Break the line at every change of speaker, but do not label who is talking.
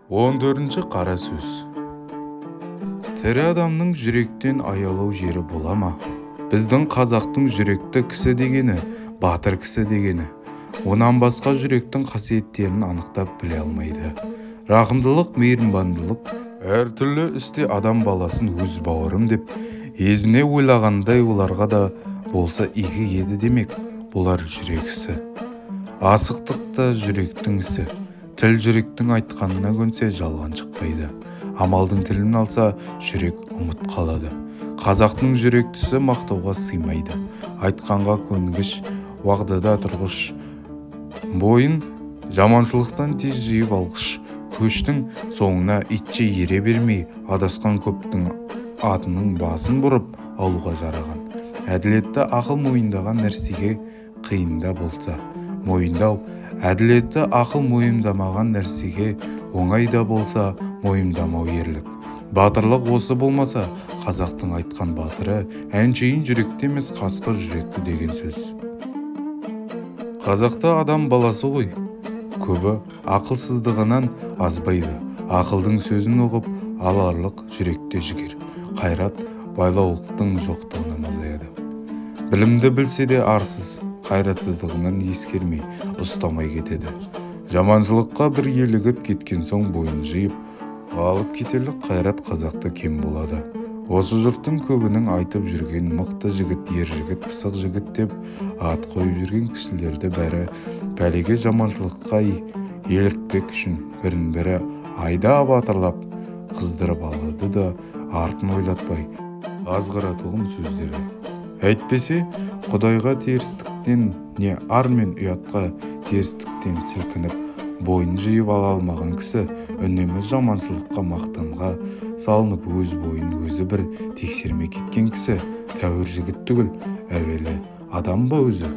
14-ші қара сөз. Тірі адамның жүректен аялау жері бола ма? Біздің қазақтың жүректі кісі дегені, батыр кісі дегені. Онан басқа жүректің қасиеттерін анықтап біле алмайды. Рақымдылық, мейірбандылық, әртүрлі істе адам баласын өз бауырым деп езіне ойлағандай оларға да болса игі еді демек, бұлар жүрек ісі. Асықтық та жүректің ісі. Тіл жүректің айтқанына көнсе жалған шықпайды. Амалдың тілін алса жүрек ұмыт қалады. Қазақтың жүректісі мақтауға сыймайды. Айтқанға көнгіш, уағдада тұрғыш, бойын жаманшылықтан тез жиып алғыш, көштің соңына итше ере бермей, адасқан көптің атының басын бұрып алуға жараған. Әділетті ақыл мойындаған нәрсеге қиында болса, мойындау, әділетті ақыл мойындамаған нәрсеге оңай да болса, мойындамау ерлік. Батырлық осы болмаса, қазақтың айтқан батыры әншейін жүректі емес, қасқыр жүректі деген сөз. Қазақта адам баласы ғой, көбі ақылсыздығынан азбайды. Ақылдың сөзін ұғып, аларлық жүректе жігер, қайрат, байлаулықтың жоқтығынан азаяды. Білімді білсе де арсыз, қайратсыздығынан ескермей, ұстамай кетеді. Жаманшылыққа бір елігіп кеткен соң бойын жиып, алып кетерлік қайрат қазақта кем болады. Осы жұрттың көбінің айтып жүрген мықты жігіт, ер жігіт, пысық жігіт деп ат қойып жүрген кісілерді бәрі пәлеге, жаманшылыққа еліртпек үшін бірін-бірі айда батырлап қыздырып алады да артын ойлатпай азғыратұғын сөздері. Әйтпесе, Құдайға терістіктен не ар мен ұятқа терістіктен сілкініп, бойын жиып ала алмаған кісі үнемі жаманшылыққа, мақтанға салынып, өз бойын өзі бір тексермей кеткен кісі тәуір жігіт түгіл, әуелі адам ба өзі?